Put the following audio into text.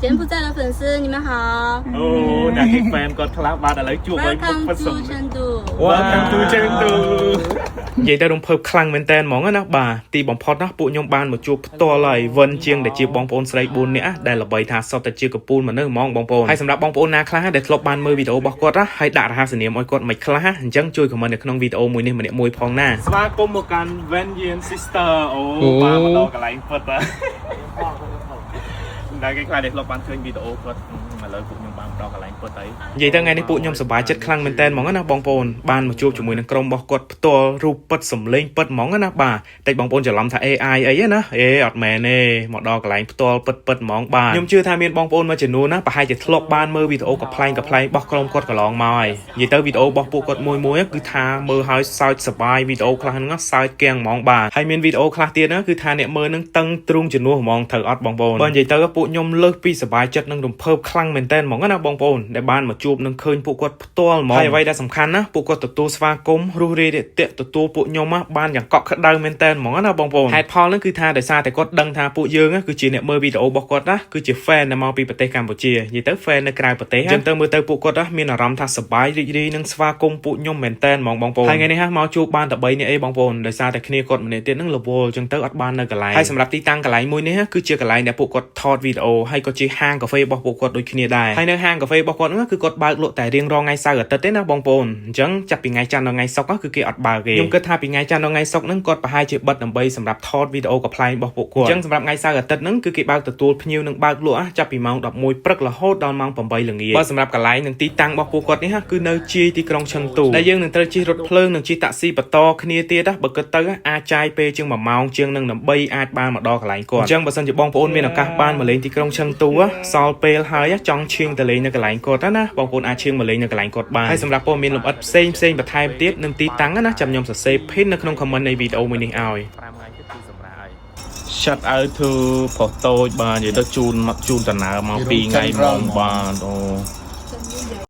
柬埔寨的粉丝，你们好。 អូអ្នកគេ fan គាត់ខ្លះបាទឥឡូវជួបឲ្យមុខ Welcome ពិតសំ to 成都。 Welcome to Chengdu. និយាយទៅរំភើបខ្លាំងមែនតើហ្មងណាបាទទីបំផុតណាពួកខ្ញុំបានមកជួបផ្ទាល់ហើយវិនជាងដែលជាបងប្អូនស្រី4នាក់ដែលល្បីថាសុទ្ធតែជាកពូលមនុស្សហ្មងបងប្អូនហើយសម្រាប់បងប្អូនណាខ្លះដែលធ្លាប់បានមើលវីដេអូរបស់គាត់ណាហើយដាក់រហស្សនាមឲ្យគាត់មិនខ្លះអញ្ចឹងជួយ comment នៅក្នុងវីដេអូមួយនេះម្នាក់មួយផងណា ស្វាគមន៍មកកាន់ Wen Yin Sister អូបាទមកដល់កន្លែងពិតបាទដែលគេខ្លះដែលធ្លាប់បានឃើញវីដេអូគាត់ឥឡូវពួកខ្ញុំបានមកដល់កន្លែងពិតហើយ និយាយទៅថ្ងៃនេះពួកខ្ញុំសប្បាយចិត្តខ្លាំងមែនតើហ្មងណាបងប្អូនបានមកជួបជាមួយនឹងក្រុមរបស់គាត់ផ្ទាល់រូបពិតសម្លេងពិតហ្មងណាបាទតែបងប្អូនច្រឡំថា AI អីណាអេអត់មែនទេមកដល់កន្លែងផ្ទាល់ពិតពិតហ្មងបាទខ្ញុំជឿថាមានបងប្អូនមួយចំនួនណាប្រហែលជាធ្លាប់បានមើលវីដេអូកំប្លែងកំប្លែងរបស់ក្រុមគាត់កន្លងមកហើយនិយាយទៅវីដេអូរបស់ពួកគាត់មួយមួយគឺថាមើលហើយសើចសប្បាយវីដេអូខ្លះហ្នឹងសើចកៀងហ្មងបាទហើយមានវីដេអូខ្លះទៀតណាគឺថាអ្នកមើលហ្នឹងតឹងទ្រូងជំនួសហ្មងត្រូវអត់បងប្អូនបើនិយាយទៅពួកខ្ញុំលើសពីសប្បាយចិត្តនិងរំភើបខ្លាំងមែនតើហ្មងណាបងប្អូនដែលបានមកជួបនិងឃើញពួកគាត់ផ្ទាល់ហ្មងហើយអ្វីដែលសំខាន់ណាពួកគាត់ទទួលស្វាគមន៍រួសរាយរាក់ទាក់ទទួលពួកខ្ញុំណាបានយ៉ាងកក់ក្ដៅមែនតើហ្មងណាបងប្អូនហេតុផលហ្នឹងគឺថាដោយសារតែគាត់ដឹងថាពួកយើងគឺជាអ្នកមើលវីដេអូរបស់គាត់ណាគឺជា fan ដែលមកពីប្រទេសកម្ពុជានិយាយទៅ fan នៅក្រៅប្រទេសអញ្ចឹងទៅមើលទៅពួកគាត់ណាមានអារម្មណ៍ថាសប្បាយរីករាយនិងស្វាគមន៍ពួកខ្ញុំមែនតើហ្មងបងប្អូនហើយថ្ងៃនេះហ่ะមកជួបបានតែ3នាក់អីបងប្អូនដោយសារតែគ្នាគាត់ម្នាក់ទៀតហ្នឹងរវល់អញ្ចឹងទៅអត់បាននៅកន្លែងហើយសម្រាប់ទីតាំងកន្លែងមួយនេះគឺជាកន្លែងដែលពួកគាត់ថតវីដេអូហើយក៏ជាហាងកាហ្វេរបស់ពួកគាត់ដូចគ្នាដែរហើយនៅហាងកាហ្វេរបស់គាត់ហ្នឹងគឺគាត់បើកលក់តែរៀងរាល់ថ្ងៃសៅរ៍អាទិត្យទេណាបងប្អូនអញ្ចឹងចាប់ពីថ្ងៃច័ន្ទដល់ថ្ងៃសុក្រគឺគេអត់បើកទេខ្ញុំគិតថាពីថ្ងៃច័ន្ទដល់ថ្ងៃសុក្រហ្នឹងគាត់ប្រហែលជាបិទដើម្បីសម្រាប់ថតវីដេអូកំប្លែងរបស់ពួកគាត់អញ្ចឹងសម្រាប់ថ្ងៃសៅរ៍អាទិត្យហ្នឹងគឺគេបើកទទួលភ្ញៀវនិងបើកលក់ចាប់ពីម៉ោង11ព្រឹករហូតដល់ម៉ោង8ល្ងាចបើសម្រាប់កន្លែងនិងទីតាំងរបស់ពួកគាត់នេះគឺនៅជាយទីក្រុងឆឹងទូដែលយើងនឹងត្រូវជិះរថភ្លើងនិងជិះតាក់ស៊ីបន្តគ្នាទៀតណាបើគិតទៅអាចចាយពេលជាង1ម៉ោងជាងនឹងដើម្បីអាចបានមកដល់កន្លែងគាត់អញ្ចឹងបើសិនជាបងប្អូនមានឱកាសបានមកលេងទីក្រុងឆឹងទូសល់ពេលហើយចង់ឈៀងទៅលេងនៅកន្លែងគាត់ណាបងប្អូនអាចឈៀងមកលេងនៅកន្លែងគាត់បានហើយសម្រាប់ព័ត៌មានលម្អិតផ្សេងផ្សេងបន្ថែមទៀតនិងទីតាំងណាចាំខ្ញុំសរសេរ pin នៅក្នុង comment នៃវីដេអូមួយនេះឲ្យ 5ថ្ងៃទៀតគឺសម្រាប់ហើយ Shout out to ប្រុសតូចបាទនិយាយទៅជូនមកជូនដំណើរមក2ថ្ងៃហ្មងបាទអូ